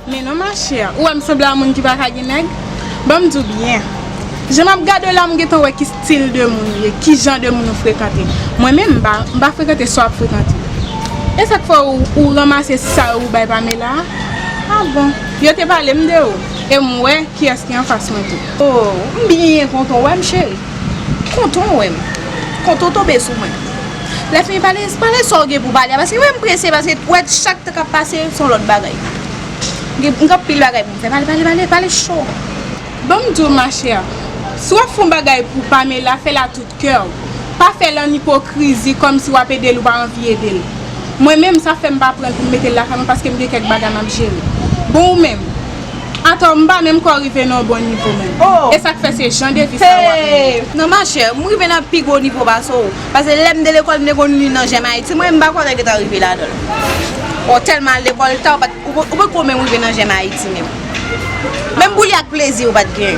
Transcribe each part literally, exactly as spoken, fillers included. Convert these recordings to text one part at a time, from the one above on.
Men non, machè, ou wè m sanble a moun ki pa ka gen nèg? Ban m di w byen. Jan m ap gade w la, m gentan wè ki stil de moun ou ye, ki jan de moun ou frekante. Mwen menm, m pa, m pa frekante sa w ap frekante. E sa k fè ou, ou ranmase sa yo ou bay Pamela a? A bon, yo te pale m de ou, e m wè kiyès ki anfas mwen tou. Oh, m byen kontan w wè m, cheri. Kontan w wè m. Kontan w tonbe sou mwen. Lè fini pale, pale sa w gen pou pale a, paske wè m prese, paske wè chak tan k ap pase, se yon lòt bagay. Gen, m gen anpil bagay pou m fè. Pale, pale, pale, pale cho. Ban m di w, machè, si w ap fè yon bagay pou Pamela, fè l a tout kè w. Pa fè l an ipokrizi, kòmsi w ap ede l, ou pa anvi ede l. Mwen menm, sa fè m pa pran l pou m mete l lakay mwen, paske m gen kèk bagay m ap jere. Bon, ou menm, atò, m pa menm ko rive nan yon bon nivo menm. Oh! E sa k fè se jan de vi sa w ap mennen. Hey! Non, machè, m rive nan pi gwo nivo pase w. Paske lè m te lekòl, m te konn li nan Jèm Ayiti. Mwen, m pa kwè w ta gentan rive ladan l. Ou tèlman al lekòl ta, ou pa t, ou, ou poko menm rive nan Jèm Ayiti menm. Menm boulye ak plezi ou pa t gen.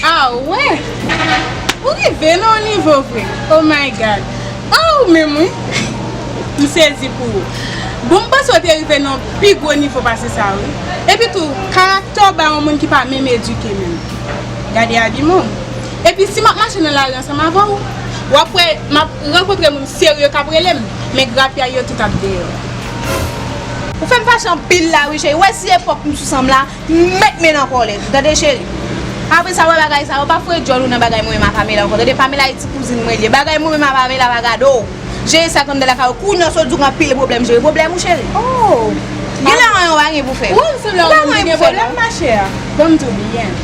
Ah wè! Ou rive nan yon nivo vre. Oh my God! Ah, ou menm wi! M sezi pou ou. Bon, m panse w te rive nan yon pi gwo nivo pase sa wi. Epi tou, karaktè w bay yon moun ki pa menm edike menm. Gade abiman w. Epi si m ap mache nan lari ansanm avè w, w ap wè m ap rankontre moun serye k ap rele m, men grapyay yo tout ap dèyè w. Ou fè m fache anpil la wi, cheri. Wè si epòk m sou sanm la, m met men nan kòlèt. Tande, cheri. Apre sa, wè bagay sa yo, pa foure djòl ou nan bagay mwen menm ak Pamela ankò. Tande, Pamela e ti kouzin mwen li ye. Bagay mwen menm ak Pamela pa gade w. Jere sa k anndan lakay ou. Kounye a w sot di w gen anpil pwoblèm, jere pwoblèm ou, cheri. Oh! Gen la yon pa gen pou fè. Ou wè m sanble yon moun ki gen pwoblèm, machè. Ban m di w byen.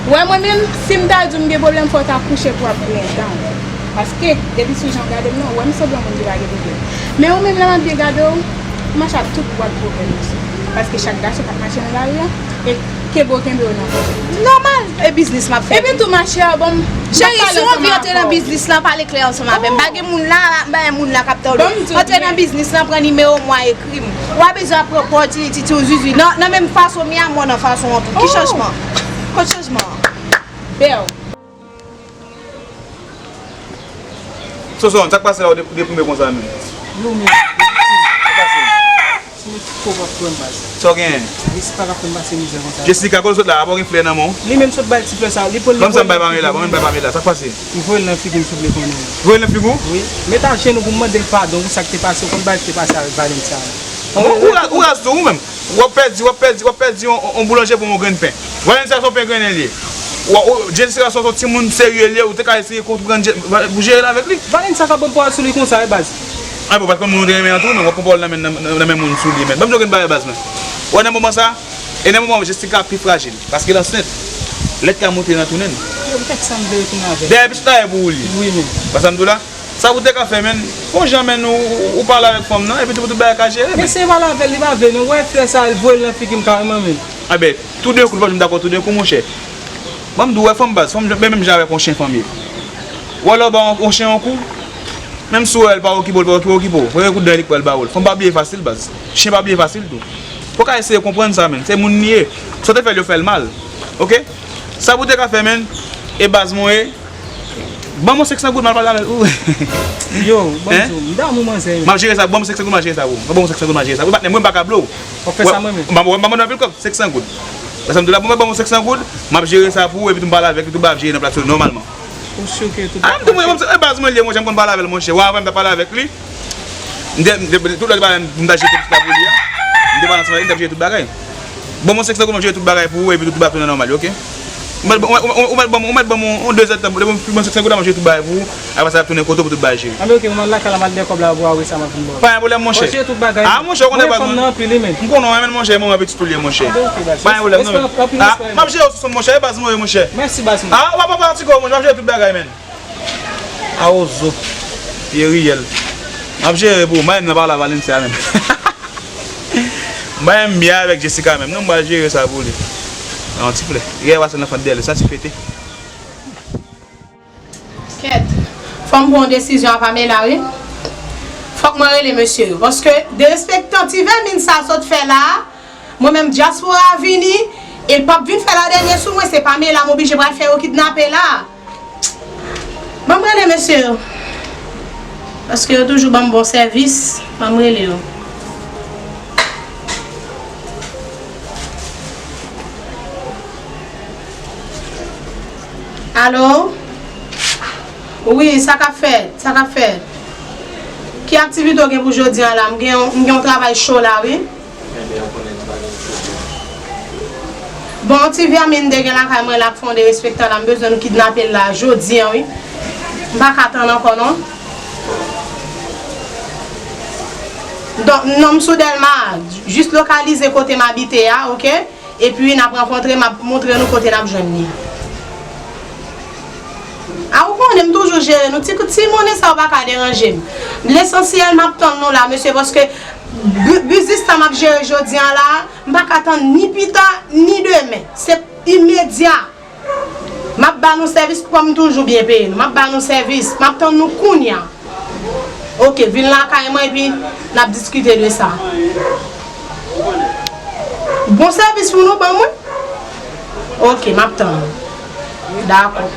Wè mwen menm, si m ta di w m gen pwoblèm, fò w ta kouche pou w ap griyen dan w. Paske, depi sou jan w gade m nan, ou wè m sanble yon moun ki pa gen pwoblèm. Men ou menm, lè m ap byen gade w, ou mache ak tout bwat pwoblèm yo sou ou. Paske chak gason k ap mache nan lari a, e kenbe w kenbe yo nan kò. Nòmal, e biznis m ap fè. Epi tou, machè, ban m, m ap pale ansanm avè w. Cheri, si w anvi antre nan biznis lan, pale klè ansanm avè m. Pa gen moun la, m pa gen moun la k ap tande w. Antre nan biznis lan, pran nimewo m, w a ekri m. W a bezwen ap pran opòtinite ti w zuzu. Nan, nan menm fason m ye a, m wè w nan fason an tou. Ki chanjman? Kot chanjman an? Bèw. Sonson, sa k pase la, ou de-, ou deprime konsa menm? Yo menm, sa k pase? Ti nèg fò p ap pran baz. Sa w genyen? Jessica k ap fè m pase mizè konsa. Jessica, kote w sot la? Apa w gen flè nan men w? Li menm sot bay ti flè sa, li pran, li pran. Ban m sa m bay Pamela, ban m bay Pamela. Sa k pase? M voye l nan figi m si w vle konnen. Voye l nan figi w? Wi. Met ajenou pou m mande l padon pou sa k te pase, ou konn bagay ki te pase avèk Valencia a. Ou, ou, ou raz tou, ou menm. W ap pèdi, w ap pèdi, w ap pèdi yon, yon boulanje pou yon grenn pen. Valencia se yon pen grennen li ye. W, w, Jessica se yon timoun serye li ye, ou te ka eseye konprann Je-, pou jere l avèk li. Valencia ka pran pawòl sou li konsa, wi, baz. A, bon, paske moun ou te renmen an tou, men w ap pran pawòl nan men, nan, nan, nan men moun sou li, men. Ban m di w yon bagay, baz, men. Ou wè nan moman sa, e nan moman Jessica pi frajil, paske l ansent. Lèt ka monte nan tounen l. Yo, m tèt sa m vle retounen avè l. Dèyè pitit la e pou ou li. Wi, men. Wè sa m di w la? Sa pou te ka fè, menn. Bon jan, menn, ou, ou pale avèk fanm nan, epi tou, pou tout bagay ka jere, menn. Eseye pale avè l, li pa vle, non. Wè flè sa, l voye l nan figi m kareman, menn. Anben, toudenkou, l fò di m dakò toudenkou, monchè. Ban m di w, wè fanm, baz, fanm, men menm jan avèk yon chen fanm ye. Ou wè lè w ba yon, yon chen yon kou, menm si w wè l pa okipe w, l pa okipe w, okipe w. Premye kout dan li k pral ba ou l. Fanm pa bliye fasil, baz. Chen pa bliye fasil tou. Fò w ka eseye konprann sa, menn. Se moun li ye. Sa w te fè l, yo fè l mal. Oke? Sa pou te ka fè, menn. E baz mwen ye. Ban mwen senk san goud, m al pale avè l. Yo, ban m di w, m damou manzè, wi. M ap jere sa, ban mwen senk san goud, m ap jere sa pou ou. Ban mwen senk san goud, m ap jere sa pou ou. Patnè, mwen m pa ka blow. W ap fè sa mwen menm. M pa, m pa mande w anpil kòb, senk san goud. Wè sa m di w la, ban mwen, ban mwen senk san goud, m ap jere sa pou ou, epi tou m pale avèk li, tou bagay ap jere nan plas yo nòmalman. Ou si ke tout bagay ap mache? A, m di mwen, e baz mwen li ye, monchè, m konn pale avè l, monchè. Wè, avè m t ap pale avèk li. M te, m te, tout lè m te pale, m ta jere tout la pou li a. M te pale ansanm avè l, m t ap jere tout bagay. Ban mwen senk san goud, m ap jere tout bagay pou ou, epi tout, tout bagay ap tounen nòmal, oke? Ou mèt ban, ou, ou, ou mèt ban, ou mèt ban mwen yon de zèdtan, lè mwen, mwen senk san goud la, m ap jere tout bagay pou ou, apre sa, l ap tounen kote w pou tout bagay jere. Anben, oke, mwen al lakay la, m al dèyè kòb la pou apre sa, m ap vin ba w. Pa gen pwoblèm, monchè. Ou jere tout bagay. A, monchè, ou konnen baz mwen. M konnen w renmen l, monchè, mwen renmen pitit ou li ye, monchè. Anben, oke, baz. Pa gen pwoblèm, non, men. A, m ap jere w sou son, monchè, e baz mwen, monchè. Mèsi, baz mwen. A, w ap pa fatige w, monchè, m ap jere tout bagay, menn. Awozo. Pye riyèl. M ap jere pou ou. M pa renmen nan pale a Valencia menm. M pa renmen byen avèk Jessica menm. Non, m pral jere sa pou li. Nan yon ti flè. Riyèl pase nan fant dèyè li. Sa ti pete. Kèt. Fò m pran yon desizyon a Pamela, wi. Fòk mwen rele mesye yo. Paske derespektan ti vèmin sa sot fè la a, mwen menm dyaspora vini, e l p ap vin fè ladènye sou mwen, se Pamela m oblije pral fè yo kidnape la. Ban m rele mesye yo. Paske yo toujou ban m bon sèvis. Ban m rele yo. Alo? Wi, sa k ap fèt? Sa k ap fèt? Ki aktivite w gen pou jodi a la? M gen yon, m gen yon travay cho la, wi. Bon, yon ti vèmin te gen lakay mwen la k fè yon derespektan la, m bezwen nou kidnape l la jodi a, wi. M pa ka tann ankò, non. Donk, non, m sou Dèlma, jis lokalize kote m abite a, oke? Epi, n ap rankontre, m ap montre nou kote n ap jwenn li. A, ou konnen, m toujou jere nou. Ti, ti monnen sa yo pa ka deranje m. Lesansyèl, m ap tann nou la, mesye, paske bi-, biznis sa m ap jere jodi a la, m pa ka tann ni pita, ni demen. Se imedya. M ap ba nou sèvis kòm m toujou byen peye nou. M ap ba nou sèvis. M ap tann nou kounya. Oke, vin lakay mwen epi n ap diskite de sa. Bon sèvis pou nou ban mwen? Oke, m ap tann nou. Dakò.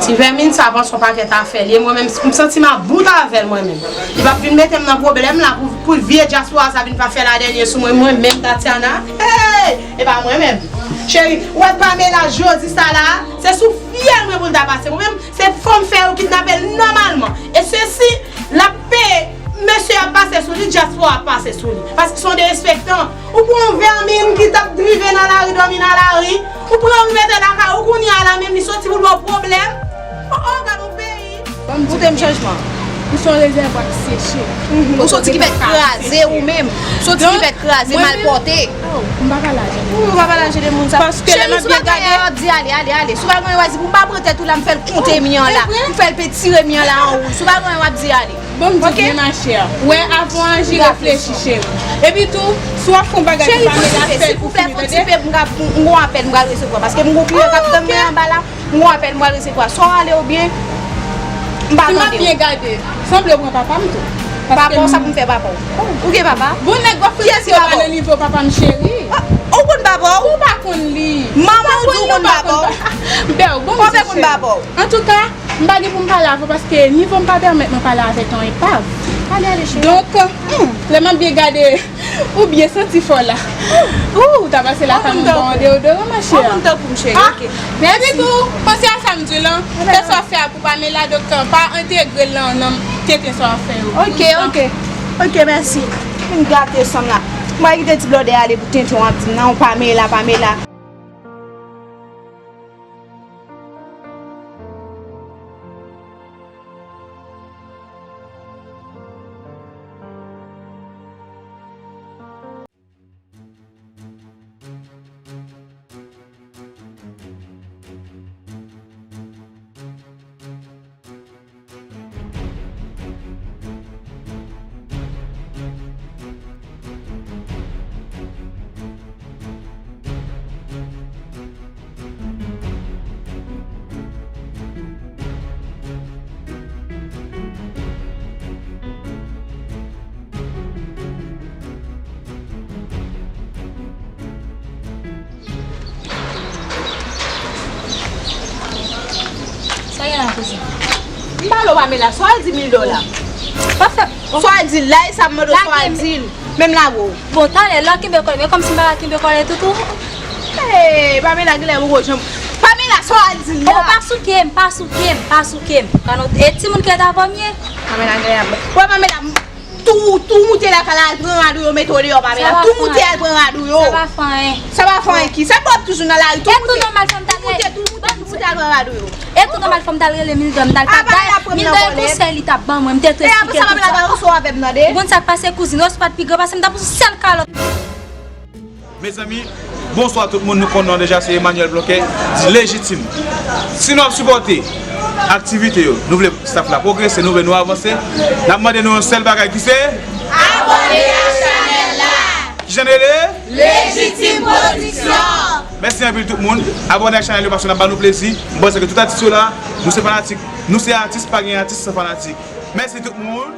Ti vèmin sa panse yon pakèt afè l ye, mwen menm, m santi m ap bout avè l mwen menm. Li p ap vin mete m nan pwoblèm la pou, pou vye dyaspora sa vin pa fè ladènye sou mwen, mwen menm Tatiana. Hey! E pa mwen menm. Cheri, ou wè Pamela jodi sa la, se sou fyèl mwen pou l ta pase. Mwen menm, se fò m fè yo kidnape l nòmalman. E sesi, l ap peye, mesye ap pase sou li, dyaspora ap pase sou li. Paske se yon derespektan. Ou pran yon vèmin ki t ap drive nan lari, dòmi nan lari, ou pran l mete lakay ou, kounye a la menm li soti pou l ba w pwoblèm. Oh, oh, gad yon peyi. Ban m di w, chanjman. Ou se yon rezèvwa ki seche. Ou soti ki fèk kraze ou menm. Soti ki fèk kraze, malpòte. Oh, m pa pale a jan de moun sa. Paske lè m ap byen gade, w ap di ale, ale, ale. Si w pa gen anyen w a di pou m pa pran tèt ou la, m fè l konte mi an la. M fè l pe tire mi an la an wouj. Si w pa gen anyen w ap di ale. Bon, m di byen, ma chère. Wè, avan w aji, reflechi, cheri. Epi tou, si w ap fè yon bagay pou Pamela, fè l pou fini, tande? Cheri, silvouplè, fè yon ti pe, m gon apèl m pral resevwa. Paske m gon kliyan k ap tann mwen anba la. M gon apèl m pral resevwa. Swa w ale oubyen m pa tande w. Si m ap byen gade, sanble w pran papa m tou. Papa w, sa pou m fè papa w? Ou gen papa? Bon, nèg w ap frekante yo pa nan nivo papa m, cheri. Ou konn papa w? Ou pa konn li. Manman w di w konn papa w. Bèw, bon, m di cheri. Antouka, m pa gen pou m pale avè w paske nivo m pa pèmèt mwen pale avèk yon epav. Ale, ale, cheri. Donk, hmm, lè m ap byen gade, ou byen santi fò la. Ou, ou ta pase lakay mwen ba w deodoran, ma chère. Ou konn tankou m, cheri, oke. Epi tou, panse a sa m di w lan, fè sa w fè a pou Pamela, donk, pa entegre l nan, nan tenten sa w ap fè yo. Oke, oke. Oke, mèsi. Vin gate san m la. Mwen kite ti blòdè ale pou tenten w ap di m nan, Pamela, Pamela. Sa gen la, kouzin? M pale w, Pamela, sa w al di mil dola? Pa fè. Sa w al di la, e sa m mande w, sa w al di l? Menm la, wo. Bon, talè, lè w kenbe kòlè, men kòmsi m pa ka kenbe kòlè toutou. Hey, Pamela, genlè ou gwo janm. Pamela, sa w al di l la? Oh, pa souke m, pa souke m, pa souke m. Kan nou, e timoun ki ret avè m ye? Pamela, genlè ap. Wè, Pamela, tou, tou moute lakay la, al pran rad ou yo, mete w deyò, Pamela. Tou moute al pran rad ou yo. Sa pa fè anyen. Sa pa fè anyen ki? Sa pwòp toujou nan lari, tou moute. E tou nòmal fò m ta rele. Tou moute, tou moute al pran rad ou yo. E tou nòmal fò m ta rele Mildred, m ta al bay Mildred konsèy li t ap ban mwen, m te tou eksplike tout sa. Ou konn sa k pase kouzin, resevwa t pi gran pase m, m t ap yon sèl kalòt. Mezanmi, bonswa tout moun, nou konn non deja, se Emmanuel Blanquet, di Lejitim. Si nou ap sipòte aktivite yo, nou vle staff la pwogrese, nou vle nou avanse, n ap mande nou yon sèl bagay ki se abòne ak chanèl la. Ki jan l rele? Lejitim Pwodiksyon. Mèsi anpil tout moun. Abòne ak chanèl yo paske n ap ba nou plezi. M panse ke tout atis yo la, nou se fanatik. Nou se atis, pa gen atis san fanatik. Mèsi tout moun.